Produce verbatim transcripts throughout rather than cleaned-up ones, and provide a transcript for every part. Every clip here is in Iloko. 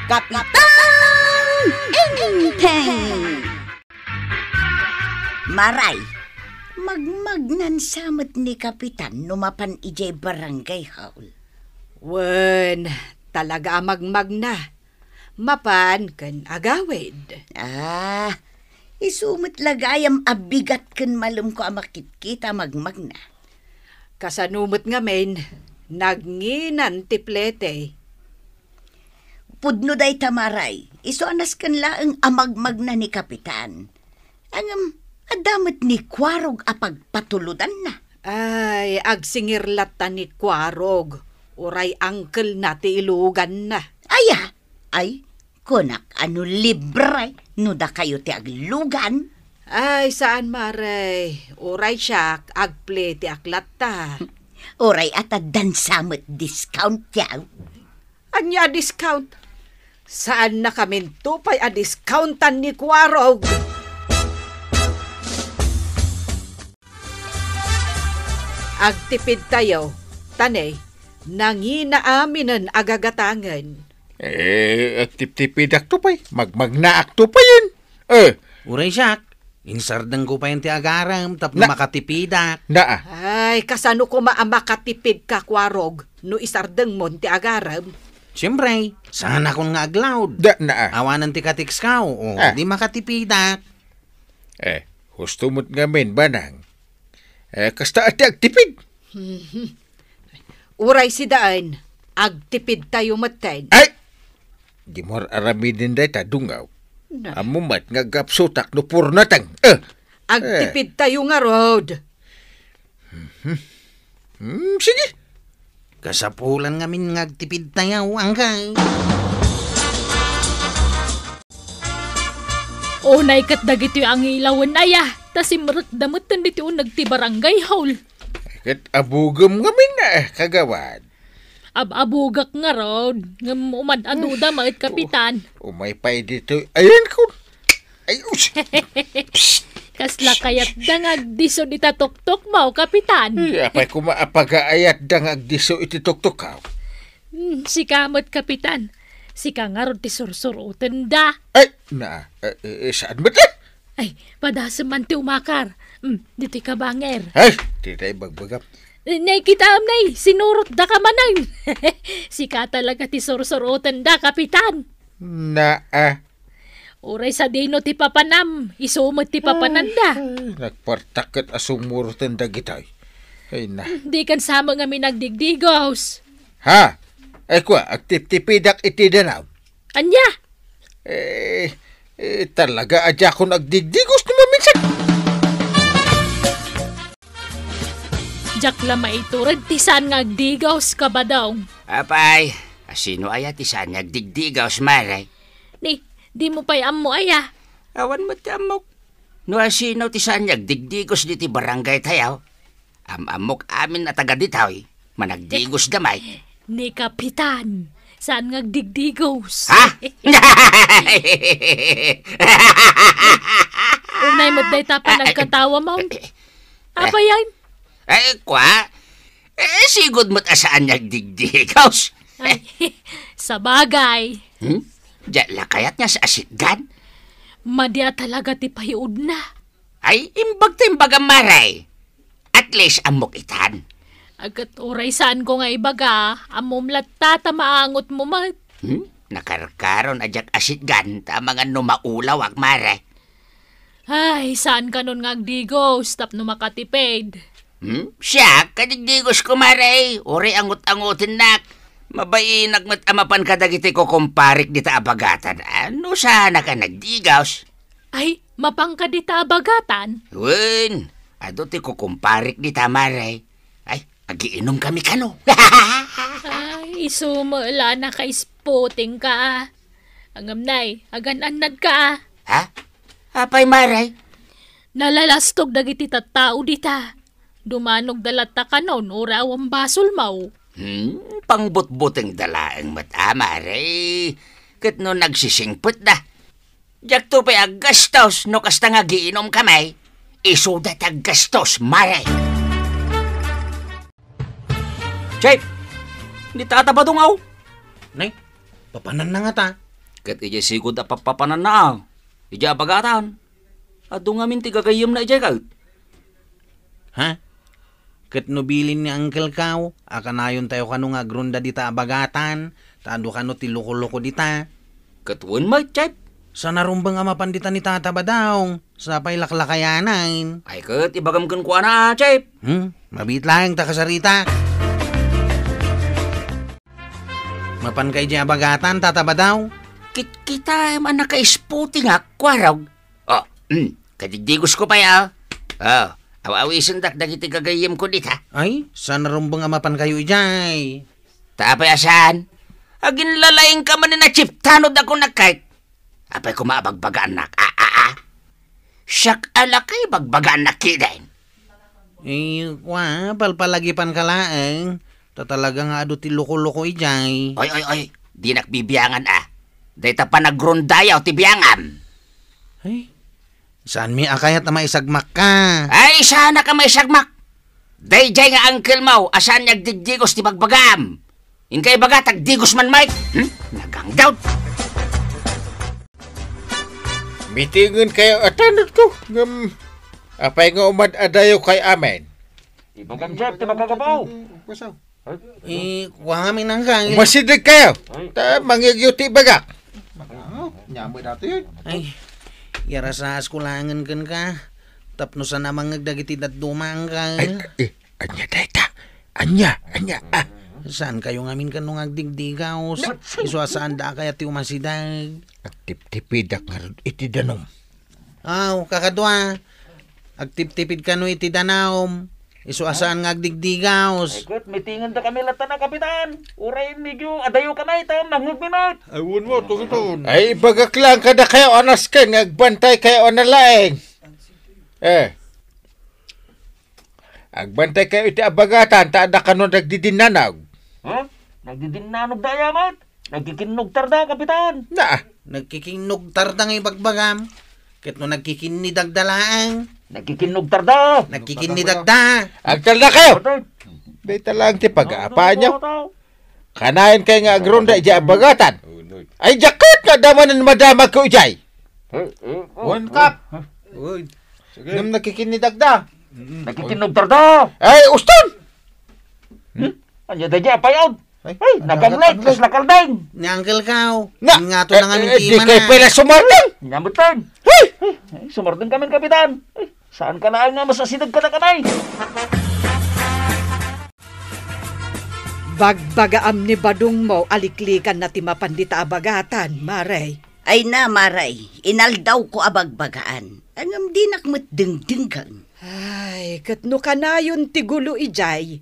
Kapitan Enteng! Maray, magmagnan sa met ni Kapitan no mapan idiay barangay hall. Wen, talaga a magmagna. Mapan ken agawid. Ah, isu met la gayam a bigat ken malemko a makitkita a magmagna. Kasano met ngamin, nagnginan ti plete. Pudno dayta, Maray. Isu a nasken laeng a magmagna ni Kapitan. Ngem, adda met ni Kuarog a pagpatuludanna. Ay, agsingir latta ni Kuarog. Uray angkelna ti iluganna. Aya, ay, kunak a no libre no dakayo ti aglugan. Ay, saan, Maray. Uray siak, agplete ak latta. Uray a ta dansa met discount, yaw. Ania a discount? Saannakaminto pay a discountan ni Kuarog. Agtipidtayo, ta ne, nangina aminen a gagatangen. Eh, agtiptipidakto pay, magmagnaakto payen. Eh. Uray siak, insardengko payen ti agarem tapno Na- makatipidak. Naa. Ay, kasano koma a makatipidka, Kuarog, no isardengmon ti agarem? Siempre, saanakon nga aglaud. Da, naa. Awanen ti katiksko, o, Ah. di makatipidak. Eh, husto met ngamin, Banang. Eh, kasta ti agtipid. Uray sidaen, agtipidtayo metten. Ay! Dimo ar-aramiden dayta, dungaw. Na. Ammo met nga agkapsutak no purnateng. Eh! Agtipidtayo ngarud. Hmm, sige. Kasapulan ngamin nga agtipidtayo, anggay. Unay ket dagitoy a ngilawen aya, ta simrekda metten ditoy uneg ti barangay hall. Ket abugem ngamin, eh, kagawad. Ab-abugak ngarud, ngem umad-aduda met, Kapitan. Umay pay ditoy. Ayan ko. Ay, us-, psst. Kasla kayatda nga agdisso dita tuktok mo, Kapitan. Ay, apay koma a pagaayatda nga agdisso iti tuktok, aw? Hmm, sika met, Kapitan. Sika ngarud ti sursurotenda. Ay, na, eh, eh, saan met, eh? Ay, padasem man ti umakar. Hmm, ditoy kabanger. Ay, ditoy bagbagam. Eh, nakitaem, nay, sinurotdaka manen. Sika talaga ti sursurotenda, Kapitan. Na, ah. Uray sadino ti papanam, isu met ti papananda. Ay, nagpartak ket a sumurten dagitoy. Ay na. Dikan sa met ngamin agdigdigos. Ha? Ay kua, agtiptipidak iti danaw. Ania? Eh, eh, talaga a diakon agdigdigos no maminsan. Diak la maitured ti saan nga agdigos, Kabadong. Apay, asino aya ti saan nga agdigdigos, Mare? Ni, dimo pay ammo aya? Awan met ti ammok. No asino ti saan nga agdigdigos ditoy barangay tayo? Am-ammok amin a taga ditoy, managdigos da may. Ni Kapitan, saan nga agdigdigos? Ha? Unay met dayta panagkatawa mo. Apay yan? Eh, kwa? Eh, sigud met a saan nga agdigdigos. Ay, sabagay. Hmm? Diak la kayat nga sa asitgan? Madi a talaga ti payuodna. Ay, imbag ta imbagam, Mare. At least, ammok itan. Agat uray saanko nga ibaga, ammom latta ta maangotmo met. Hmm? Nakarkaron a diak asitgan, ta amangan no maulawak, Mare. Ay, saan kanon nga agdigos tapno makatipid? Hmm? Siak, kadigdigosko, Mare. Uray angot-angotennak. Mabainak met a mapan kadagiti kukumparik dita a bagatan. Ano saanak a nagdigos? Ay, mapanka dita a bagatan? Wen, adu ti kukumparik dita, Mare. Ay, agiinom kami kano. Ay, isu met la nakaisputing ka. Ngem nay, agan-annad ka. Ha? Apay, Mare? Nalalastog dagiti tattao dita. Dumanogda latta kanon, uray awan basolmo. Hmm, pangbutbutengda laeng met a, Mare. Ket no nagsisingpetda, diakto pay aggastos no kasta nga agiinom kami. Isuda ti aggastos, Mare. Chief! Ni Tata Badong, aw! Nay, papananna ngata? Ket idiay sigud a pappapananna, a, idiay abagatan. Adu ngamin ti gagayyemna idiay ket. Ha? Ket no bilin ni Uncle Kao, a kanayon tayo kano nga agrunda dita abagatan, ta adu kano ti loko-loko dita. Ket wen met, Chef. Saan a rumbeng a mapan dita ni Tata Badong, sapay laklakayanan. Ay ket, ibagam kenkuana, Chef. Hmm? Mabiit laeng ta kasarita. Mapan ka idiay abagatan, Tata Badong? Kitkitaem a nakaisputingak, kuarog. Oh, hmm. Kadigdigos ko pay, ah. Oh, aw-awisendak dagiti gagayyemko dita. Ay, saan a rumbeng a mapan kayo idiay? Ta apay a saan? Aginlalaing ka man ni Chef Tanod a kunak ket. Apay koma a bagbagaannak? A, a, a. Siak a laki bagbagaannak ketdin. Eh, wa, palpalagipan ka laeng. Ta talaga nga adu ti loko-loko idiay. Oy, oy, oy. Dinak bibiangan, a. Dayta panagrondayaw ti biangam. Ay, saanmi a kayat a maisagmak ka? Ay, saanak a maisagmak. Daydiay nga uncle mo a saan nga agdigdigos ti bagbagam. Inka ibaga, tagdigos man, Mike. Hmm? Nagangdaw. Mitingen kayo a tanod ko. Ngem, apay nga umad-adayo kay amin? Ibagam, Jeff, ti makagabaw. Eh, kuwami nang kang. Umasideg kayo. Ay. Ta, mangigyo ti ibagak. Ano? Nyamo dati yun. Ay, yarasaas ko langen ken ka. Tapno sana mangeg dagiti dadduma, angkal. Ay, eh, anya dayta? Anya, anya, ah. Saan kayo ngamin kano nga agdigdigaos? Isu a saan da kaya ti umasideg? Agtiptipidak ngarud iti danum. Aw, kakadua, agtiptipid kano iti danum. Isu a saan nga agdigdigaos. Ay, ket, mitingen da kami latta na, Kapitan. Uray medyo adayo kami, ta mangngegmi met. Ay, wen mo, tugiton. Ay, ibagak lang kada kayo, anas ken, nga agbantay kayo, analaeng. Eh. Agbantay kayo iti abagatan, ta adda kano nagdidinnanag. Ha? Nagdidinnanag da, ayamat? Nagkikinnugtar da, Kapitan. Na, nagkikinnugtar da nga ibagbagam. Ket no nagkikinnidagda laeng. Nagkikinnugtar da. Nagkikinnidagda. Agtalna kayo! Dayta lang ti pag-aapaanyo. Kanayon kayo nga agronda iti abagatan. Ay, diak ket nga damanen madamag ko ijay. One cup. Uy. Sige. Ngem nagkikinnidagda. Nagkikinnugtar da. Ay, uston! Hmm? Anya da di, apay, aw? Ay, ay, naganglit, kas lakaldeng. Ni Uncle Kao. Na, ngato na ngamin eh, ti di kayo pala sumardeng. Nyambutan. Hey! Ay, sumardeng kami, Kapitan. Ay, saan ka na nga masasideg ka na kanay? Bagbagaam ni Badong mo, aliklikan na ti mapan dita abagatan, Mare. Ay na, Mare, inaldaw ko a bagbagaan. Ngem dinak met dengdenggen. Ay, ket no kanayon ti gulo ijay,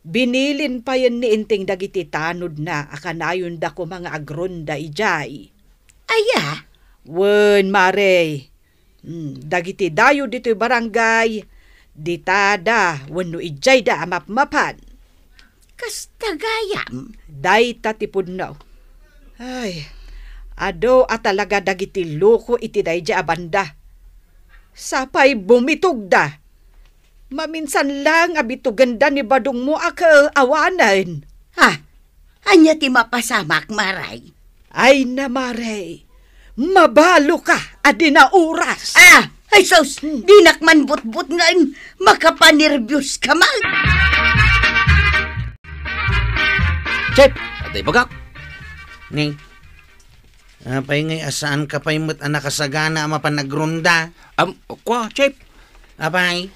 binilin payen ni Enteng dagiti tanodna a kanayon da koma nga agronda ijay. Aya? Wen, Mare. Hmm, dagiti dayo ditoy barangay, ditada wenno ijayda a mapmapan. Kasta gayam? Dayta ti pudno. Ay, adu a talaga dagiti loko iti daydi a banda. Sapay bumitogda. Maminsan lang a bitugenda ni badongmo a kaawanen. Ha? Ania ti mapasamak, Mare? Ay na, Mare. Mabalo ka a di na oras. Ah! Ay, sus! Hmm. Dinak man butbutngen. Makapanerbios ka man. Chef! Atay bagak! Ni, apay ngay a saan ka pay met a nakasagana a mapan agronda? Am, kua, Chef. Apay?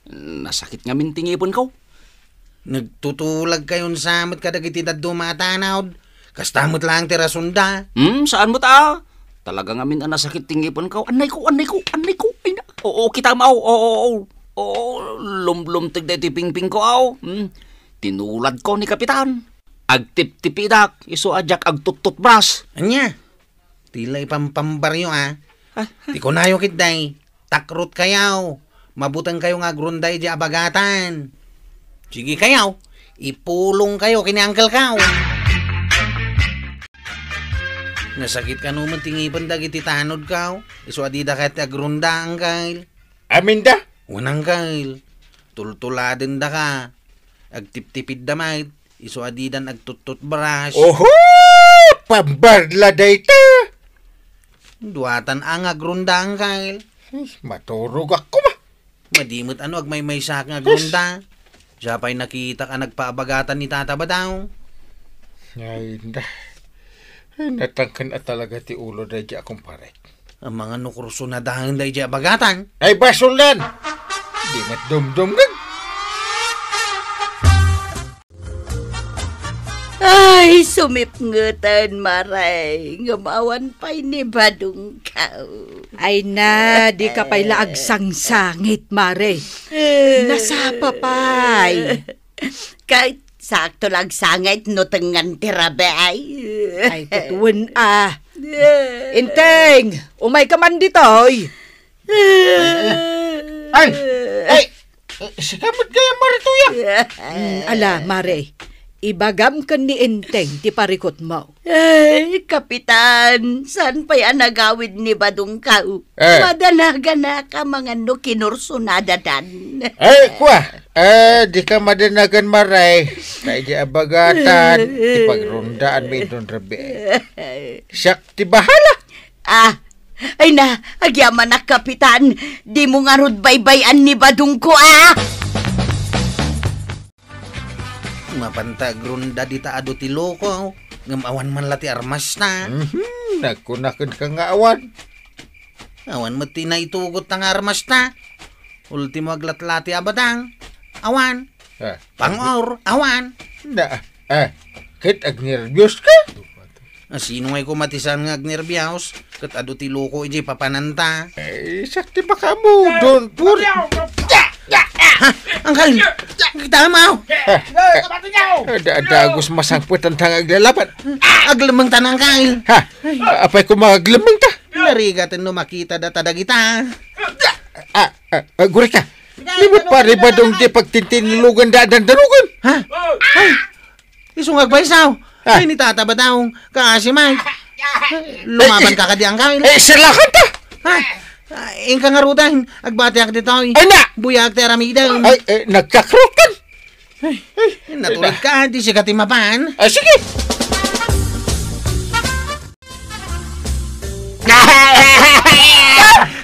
Nasakit ngamin ti ngipenko. Nagtutulag kayon sa met kadagiti dadduma a tanod. Kasta met laeng ti rasonda. Hmm, saan met a? Talaga ngamin a nasakit ti ngipenko. Annay ko, annay ko, annay ko. Ay na. Oo, kita mo. Oo, oo, oo. Oo, lumlumteg daytoy pingpingko, aw. Hmm. Tinuladko ni Kapitan. Agtiptipidak, isu a diak agtuttutbras. Anya? Ti la ipampambaryo, a. Ah, ah. Ti kunayo ketdi, takrot kayo. Mabuteng kayo nga agronda iti abagatan. Sige kayo, ipulong kayo ken ni Uncle Kao. Nasakit kano met ti ngipen dagiti tanod, Kao. Isu a dida kayat ti agronda, Uncle. Aminda? Wen, Uncle. Tultuladenda ka. Agtiptipidda met. Isu a didan agtuttutbras. Oho! Pambarla dayta. Duatan a nga agrunda, Angkel. Maturogak koma. Madi met ano agmaymaysaak nga agrunda. Siya pay nakitak a nagpaabagatan ni Tata Badong. Ay, na. Ay, natangken a talaga ti ulo daydi a kumparek. Amangan no kursunadaen daydi a bagatan. Ay, basolnan! Di met dumdumgen. Ay, sumipngeten, Mare, ngem awan pay ni Badongko. Ay na, di ka pay la agsangsangit, Mare. Nasapa pay. Ket sakto la agsangit no tengngan ti rabii. Ay, ket wen a. Enteng, umayka man ditoy. Ay! Ay! Eh, sika met gayam, Mare Tuyang. Mm, ala, Mare, ibagam ken ni Enteng ti parikutmo. Ay, Kapitan, saan pay a nagawid ni Badongko? Eh. Madanaganak amangan no kinursunadadan. Ay, kua, eh, dika madanagan, Mare. Kay di abagatan, ti pagrondaanmi inton rabii. Siak ti bahala. Ah, ay na, agyamanak, Kapitan. Dimo ngarud baybay-an ni Badongko, ah! Mapanta agrunda dita adu ti loko, ngem awan man la ti armasta. Mhm, nagkuna kenka nga awan. Awan met ti naitugotta nga armasta. Ultimo aglatlati a badang. Awan. Ah. Pang-or, awan. Na, ah, ket agnerbios ka? A, sino ngay koma ti saan nga agnerbios? Ket adu ti loko idiay papananta. Eh, sakti baka mo, don't worry. Ha? Angkel! Kita mo! Ha? Ada, ada, Agus, masangpet ang tanga aglalaban. Aglemeng ta na, Angkel. Ha? Apay ko maglemeng ta? Narigat no makita data dagita. Ah, ah, ah, gurika. Limot pa ri Badong ti pagtintinilugan da dandanugan. Ha? Ay! Isu nga agbaysaw. Ah. Ay, ni Tata Badong, kaasi may. Lumaban ka kadi, Angkel. Eh, silakan ta! Ha? Ah, inka nga rudan, agbatiak ditoy. Ay, na! Buyak ti aramidem. Ay, eh, nagkakrutan! Ay, ay, natulad ka, di siya katimapan. Ah, sige!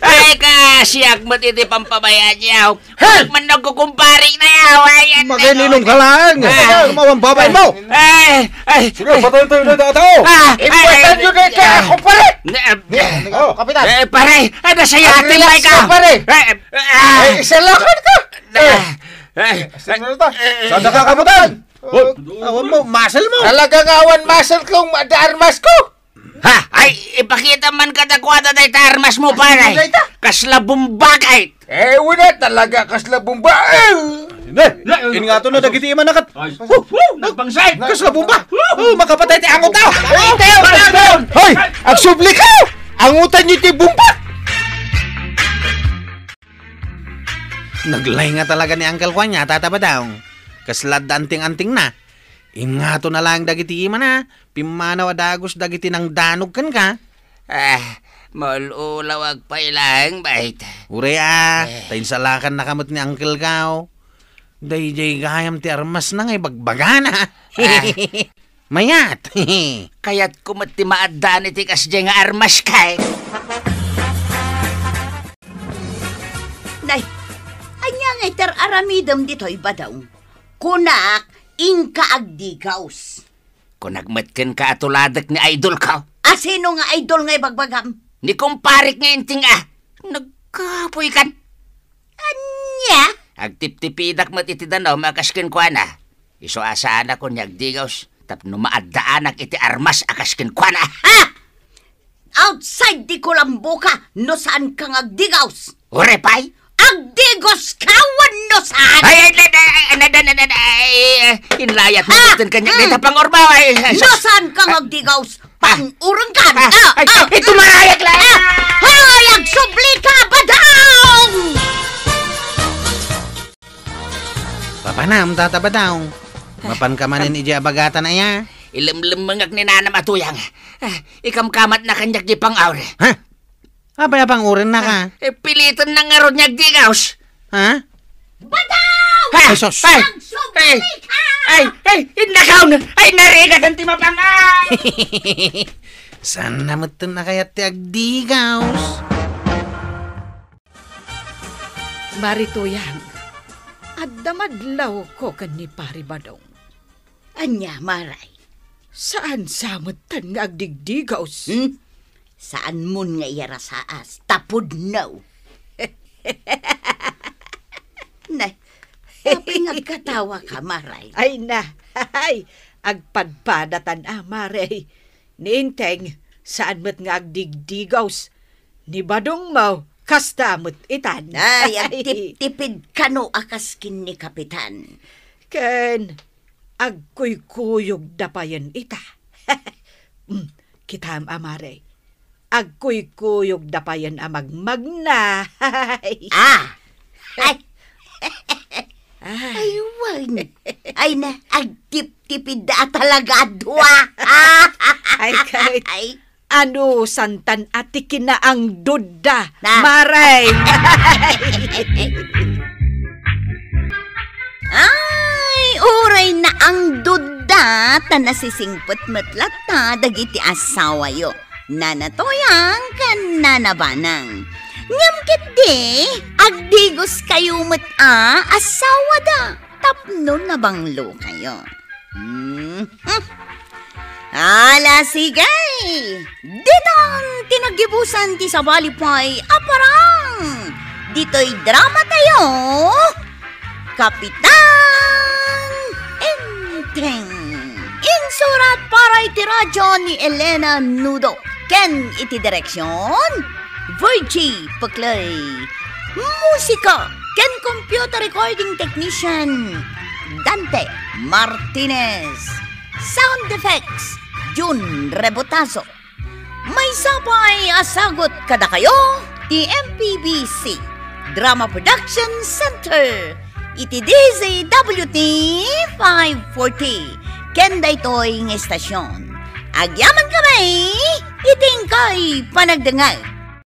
Ay, kasiak met iti pampabayaan yaw. Ha? Man nagkukumpari na yaw. Ay, ay, magininom ka lang. Ah. Ano, mawang babay mo? Ay, ay. Sige, patay tayo na tao. Ah, ay, ay, ay, ay, ako pala. Ne-, ah, oh, Kapitan. Eh, pare, ano sa yatin, relax ka, pare. Eh, ah. Eh, isa lang ka. Eh, eh, sino na ta? Eh, saan nakakabutan? Oh, awan mo, muscle mo. Talaga nga awan muscle kung ada armas ko. Ha? Ay, ipakita man kadakuada dayta armas mo, pare. Ano dayta? Kasla bomba kay. Eh, wala talaga kasla bomba. Eh! Ne, ingato na dagiti imanakat. Ay. Hu, hu, nagpangsay. Kasla bomba. Oh, makapatay ti angot na. Ay, tayo, tayo, tayo. Hoy, agsubli ka. Angutan niyo ti bomba. Naglaing nga talaga ni Uncle Juan ya, Tata Badong. Kasla adda anting-antingna. Ingato na lang dagiti imana, pimmanaw a dagus dagiti nangdanog kenka. Ah, maul-ulawak pay laeng, bait. Uray a, eh, ta insalakannaka met ni Uncle Kao. Daydiay gayam ti armasna nga ibagbagana. Ah. Mayat. Kayatko met ti maaddaan iti kasdiay nga armas kay. Nay, ania nga itar-aramidem ditoy, Badong? Kunak, inka agdigaws. Kunak met kenka a tuladek ni idolko. A, sino nga idol nga ibagbagam? Ni kumparek nga inting a. Nagkapoy kan. Ania? Agtiptipidak met iti danum a kas kenkuana. Isu a saanakon nga agdigaws tapno maaddaanak iti armas a kas kenkuana. Ha? Outside ti kulamboka no saanka nga agdigaws. Uray pay? Agdigaws ka wenno saan? Ay, ay, ay, ay, ay, ay, ay, ay, ay, inlayat mo. Ha? Iten kanya. Hmm. Dita pang-urbaw, ay, ay, no sus-, saanka nga agdigaws, ah, pang-ureng ka. Ah, ah, ay, ah, ito marayag lang. Ah, hoy, agsubli ka, Badong! Papanam, Tata Badong. Mapan ka manen iti abagatan aya? Ilemlemmengak ni Nanam a Tuyang. Ah, ikamkamatna kaniak di pang-aur. Ha? Apay a pang-urenna ka? Eh, pilitenna ngarud nga agdigaws. Ha? Badong! Ha? Ay, sus. Ay! Ay! Ay! Ay! Innakaw na! Ay, narigat ang timapangay! Saan na metten a kayat ti agdigaws? Mari Tuyang, adda madlawko ken ni Pari Badong. Ania, Mare? Saan sa metten nga agdigdigaws? Hmm? Saanmon nga iyarasaas, ta pudno. Ne. Apay nga agkatawaka, Mare? Ay na, ay, agpadpadatan a, Mare. Ni Enteng, saan met nga agdigdigaws. Ni Badong mo, kasta met itan. Ay, agtiptipid kano a kas ken ni Kapitan. Ken agkuykuyogda payen ita. Mm, kitam a, Mare. Agkuykuyogda payen a magmagna. Ah! Ay! Ah. Ay, wen. Ay na, agtiptipid a talaga a dua. Ay, ket Ay. Ano santan a ti kinaangdodda, Na. Mare? Ay, uray naangdodda, ta nasisingpet met latta dagiti asawayo, Nana Toyang ken Nana Banang. Ngem ketdi, agdigoskayo met a asawada tapno nabanglokayo. Mhm. Ala, sige! Ditan ti naggibusan ti sabali pay a parang! Ditoy drama tayo, Kapitan Enteng. Insurat para iti radyo ni Elena Nudo. Ken iti direksyon, Virgie Peclay. Musika ken computer recording technician, Dante Martinez. Sound effects, Jun Rebotazo. Maysa pay a sagut kadakayo ti M P B C Drama Production Center iti D Z W T five forty. Ken daytoy nga estasyon, agyamankami iti inkay panagdengngeg.